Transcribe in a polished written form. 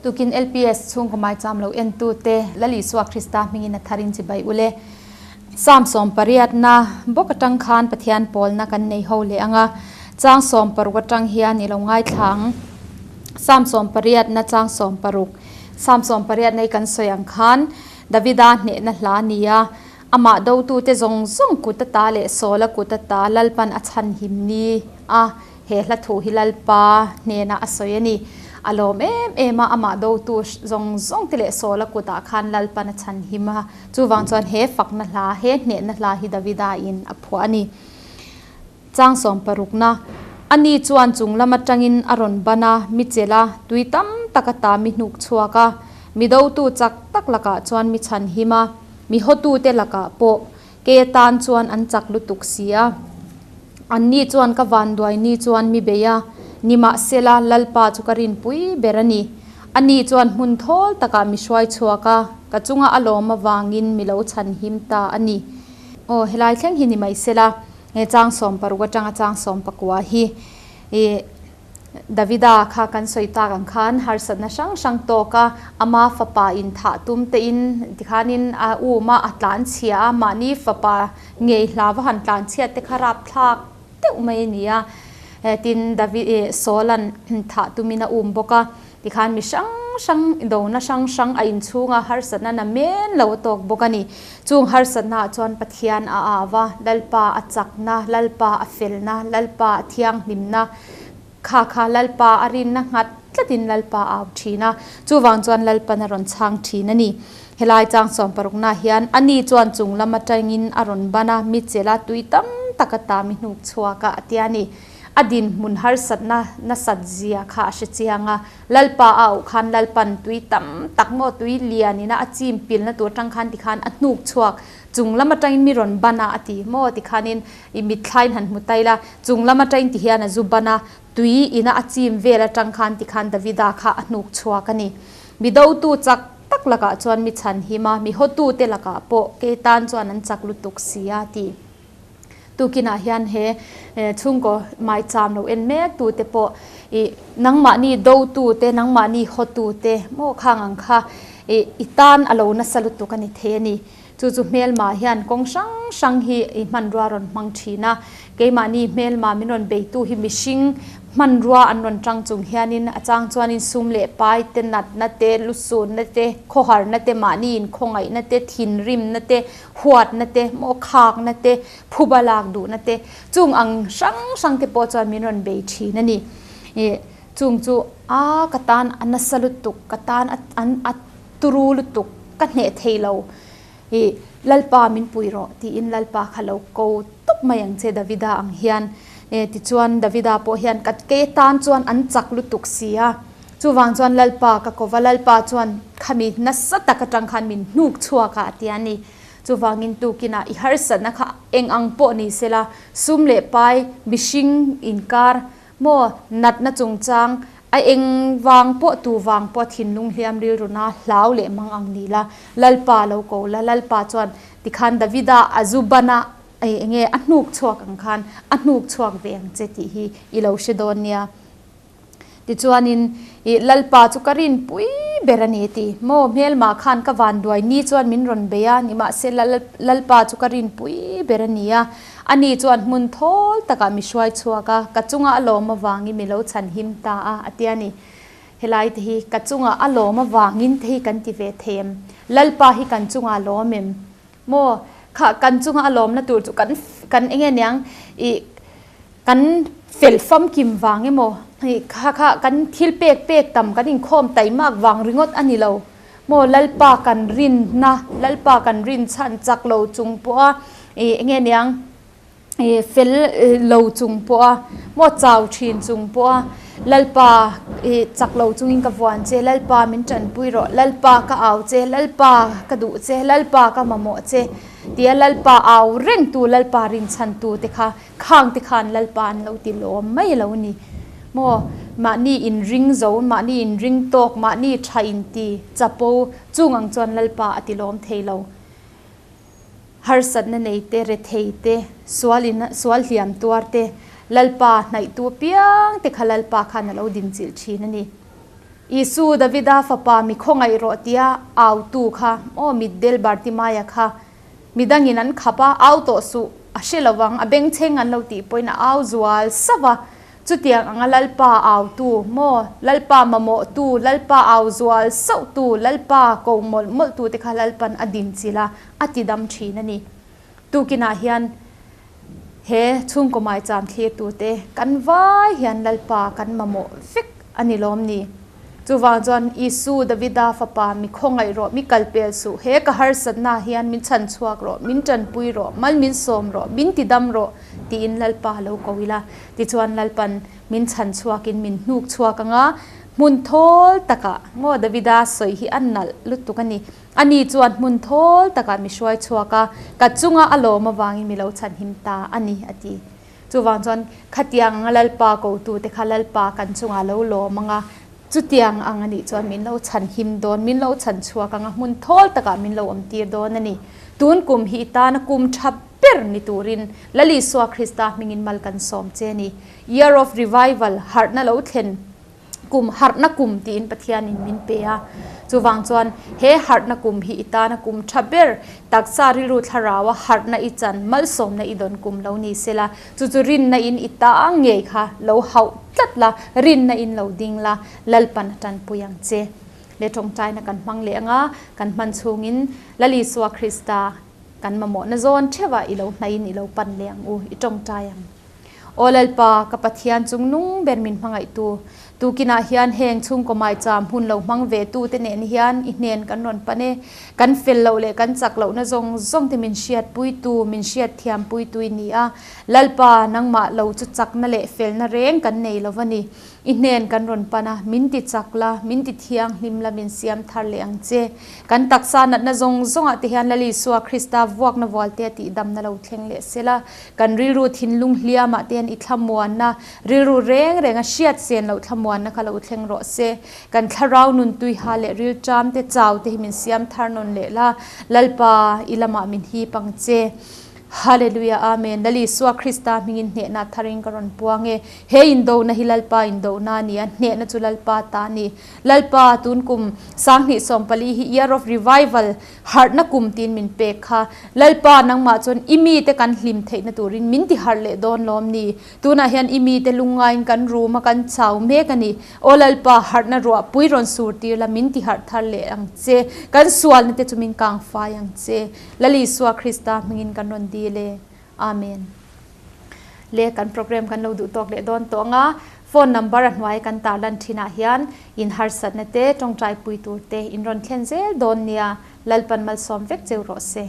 Tukin LPS chhungkaw maicham lo entute Lal Isua Krista hmingin a tharin chibai ule. Psalm sawmpariatna bawk atang khan Pathian pawlna kan nei ho leh ang a, chang sawmparuk atang hian i lo ngaithla ang. Psalm sawmpariatna chang sawmparuk, Psalm sawmpariatna hi kan sawi ang khan Davida hnehna hla a ni a, amah dotute zawng zawng kut ata leh Saula kut ata Lalpan a chhanhim ni a, He hla thu hi Lalpa hnenah a sawi a ni. A lawm em em a, amah dotu zawng zawng te leh Saula kutah khan Lalpan a chhan him a. Chuvang chuan he fakna hla, he hnehna hla hi Davida in a phuah a ni. Chang sawm parukna, Ani chuan chung lam atangin a rawn ban a, mi chelh a, tui tam tak ata mi hnuk chhuak a. Mi dotu chak tak lakah chuan mi chhan him a, mi hawtute lakah pawh Kei atan chuan an chak lutuk si a. Anni chuan ka vanduai ni chuan mi bei a, nimahsela Lalpa chu ka rinpui ber a ni. Ani chuan hmun thawl takah mi hruai chhuak a, ka chunga a lawm avangin mi lo chhan him ta a ni. Aw, helai thleng hi ni mai sela, he chang sawmparuk atanga chang sawmpakua hi i. Davida kha kan sawi tak ang khan harsatna hrang hrang tawk a, ama fapa in thah tum te in tikhanin a um a, a tlan chhia a, mahni fapa ngei hla va han tlan chhiat te kha rapthlak deuh mai a ni a, tin David ih Saul-a'n thah tumin a um bawk a, tikhan mi hrang hrang dona hrang hrang a inchhunga harsatna na men lo a tawk bawk a ni. Chung harsatna ah chuan Pathian a au a, Lalpa a chakna, Lalpa a felna, Lalpa a thianghlimna, Kha kha Lalpa a rinna nghat tlatin Lalpa a au thin a, chuvang chuan Lalpan a rawn chhang thin a ni. Helai chang sawmparukna hian ani chuan chung lam atangin a rawn ban a, mi chela tui tam tak a ta mi hnuk chhuak a, a ti a ni. A dinhmun harsatna nasat zia kha a hre chiang a, Lalpa a auh khan Lalpan tui tam tak maw tui lian ina a chim pilna tur atang khan tikhan a hnuk chhuak chung lam atangin mi rawn ban a, a ti maw tikhanin I mitthlain han hmu tai la, chung lam atangin ti hian a zu ban a, tui ina a chim vel atang khan ti khan Davida kha a hnuk chhuak a ni. Mi dotu chak tak lakah chuan mi chhan him a, mi hawtute lakah pawh kei tan chuan an chak lutuk si a ti. Tukinah hian he chhungkaw maicham lo en mek tute pawh i nangmahni dotute, nangmahni hawtute maw khang ang kha i tan a lo nasa lutuk a ni thei a ni. Chu chu hmelma hian kawng hrang hrang hi i hmanrua rawn hmang thin a, keimahni hmelma min rawn beitu hi mihring hmanrua an rawn tang chung hianin a chang chuanin sum leh pai te, natna te, lusunna te, khawharna te, mahni inkhawngaihna te, thinrimna te, huatna te, maw khakna te, phuba lak duhna te, chung ang hrang hrang te pawh chuan min rawn bei thin a ni. I chung chu a ka tan a nasa lutuk, ka tan a turu lutuk ka hneh thei lo i Lalpa min pui rawh tiin Lalpa kha lo ko tawp mai ang che Davida ang hian e tichuan Davida pawh hian ka ke tan chuan an chak lutuk si a chuvang chuan Lalpa ka ko va Lalpa chuan khami nasa tak atang khan min hnuk chhuak a a ti a ni chuvangin tukinah i harsatna kha eng ang pawh ni sela sum leh pai mihring inkar Maw, natna chungchang, a eng vang pawh tu vang pawh thinlung hliam rilruna hlau leh mang ang ni la, Lalpa lo ko la, Lalpa chuan tikhan Davida a zu ban a, ei enge a hnuk chhuak ang khan a hnuk chhuak ve ang che tih hi i lo hre dawn nia. Tichuanin i Lalpa chu ka rinpui ber a ni ti. Maw, hmelmah khan ka vanduai ni chuan min rawn bei a, nimahse Lalpa chu ka rinpui ber a ni a. Ani chuan hmun thawl takah mi hruai chhuak a, ka chunga a lawm avangin mi lo chhan him ta a, a ti a ni. Helai te hi ka chunga a lawm avangin te hi kan ti ve thei em? Lalpa hi kan chunga a lawm em? Maw, kha kan chunga a lawmna tur chu kan kan enge niang ih kan fel famkim vang emaw ih kha kha kan thil pek pek tam kan inkhawm taimak vang ringawt a ni lo. Maw Lalpa kan rinna, Lalpa kan rin chhan chak lo chung pawha ih enge niang ih fel lo chung pawha maw chau thin chung pawha Lalpa ih chak lo chungin ka vuan che, Lalpa min tanpui rawh, Lalpa ka au che, Lalpa ka duh che, Lalpa ka mamawh che tia Lalpa au reng tu Lalpa rin chhan tu te kha Khang te khan Lalpa an lo ti lawm mai lo ni maw? Mahni in ring zo, mahni in ring tawk, mahni tha in ti chapo chung ang chuan Lalpa a ti lawm thei lo. Harsatna nei te, rethei te, sual in sual hliam tuar te, Lalpa hnaih tu apiang te kha Lalpa khan a lo dinchilh thin a ni. Isu, Davida fapa mi khawngaih rawh tia au tu kha aw mitdel Bartimaia kha midangin an khap a, au tawh suh, a hre lovang, a bengchheng an lo tih pawhin a au zual sauh a. Chutiang anga Lalpa au tu maw, Lalpa mamawh tu, Lalpa au zual sauh tu, Lalpa ko mawlh mawlh tu te kha Lalpan a din chilh a, a ti dam thin a ni. Tukinah hian he chhungkaw maicham thlir tu te kan vai hian Lalpa kan mamawh vek a ni lawm ni? Chuvang chuan Isu, Davida fapa, mi khawngaih rawh, mi kalpel suh, he ka harsatna hian min chhan chhuak rawh, min tanpui rawh, mal min sawm rawh, min tidam rawh, tiin Lalpa lo ko ila. Tichuan Lalpan min chhan chhuakin min hnuk chhuak ang a, hmun thawl takah, maw Davida sawi hi a nalh lutuk a ni. Ani chuan hmun thawl takah mi hruai chhuak a, ka chunga a lawm avangin mi lo chhanhim ta a ni, a ti. Chuvang chuan khatiang anga Lalpa kotute kha Lalpa kan chungah lo lawm ang a, chutiang ang a nih chuan min lo chhanhim dawn, min lo chhan chhuak ang a, hmun thawl takah min lo awmtir dawn a ni. Tun kum hi i tana kum tha ber ni turin Lal Isua Krista hmingin mal kan sawm che a ni. Year of Revival, harhna lo thlen. Kum harhna kum tiin Pathianin min pe a. Chuvang chuan he harhna kum hi i tana kum tha ber, taksa rilru thlaraua harhna i chan, malsawmna i dawn kum lo ni sela, chu chu rinna in i ta ngei kha lo hauh tlat la, rinna in lo ding la, Lalpan a tanpui ang che. Le tawngtaina kan hmang leh anga kan hman chhungin Lal Isua Krista kan mamawhna zawn theuhah i lo hnaihin i lo pan leh ang u, i tawngtai ang. Aw Lalpa, ka Pathian chung nung ber min hmangaihtu, tukinah hian heng chhungkaw maicham hun lo hmang ve tu te nen hian i hnen kan rawn pan e. Kan fel loh leh kan chak lohna zawng zawng te min hriatpuitu, min hriatthiampuitu i ni a. Lalpa, nangmah lo chu chakna leh felna reng kan nei lo va ni. I hnen kan rawn pan a, min ti chak la, min ti thianghlim la, min siam thar leh ang che. Kan taksa natna zawng zawngah te hian Lal Isua Krista vuakna vualte a tihdamna lo thleng leh se la, kan rilru thinlung hliamah te hian i thlamuanna, rilru reng renga hriat sen loh thlamuanna kha lo thleng rawh se. Kan thlarau nun tuiha leh rilṭam te, chau te hi min siam thar nawn leh la, Lalpa, i lamah min hip ang che. Hallelujah Amen Lal Isua Krista hmingin hnehna tharin ka rawn puang e. He indona hi Lalpa indona a ni a, hnehna chu Lalpa ta a ni. Lalpa tun kum 2014 hi Year of Revival, harhna kum tiin min pek kha. Lalpa nangmah chuan i mite kan hlim theihna turin min ti harh leh dawn lawm ni. Tunah hian i mite lungngaiin kan rum a, kan chau mek a ni. Aw Lalpa, harhna ruah pui rawn sur tir la, min ti harh thar leh ang che. Kan sualna te chu min kang fai ang che. Lal Isua Krista hmingin kan rawn dil e. Amen. Le kan program kan lo duh tawk leh dawn tawh anga phone number a hnuai kan tarlan thinah hian in harsatna te tawngtai pui tur te in rawn thlen zel dawn nia. Lalpan malsawm vek cheu rawh se.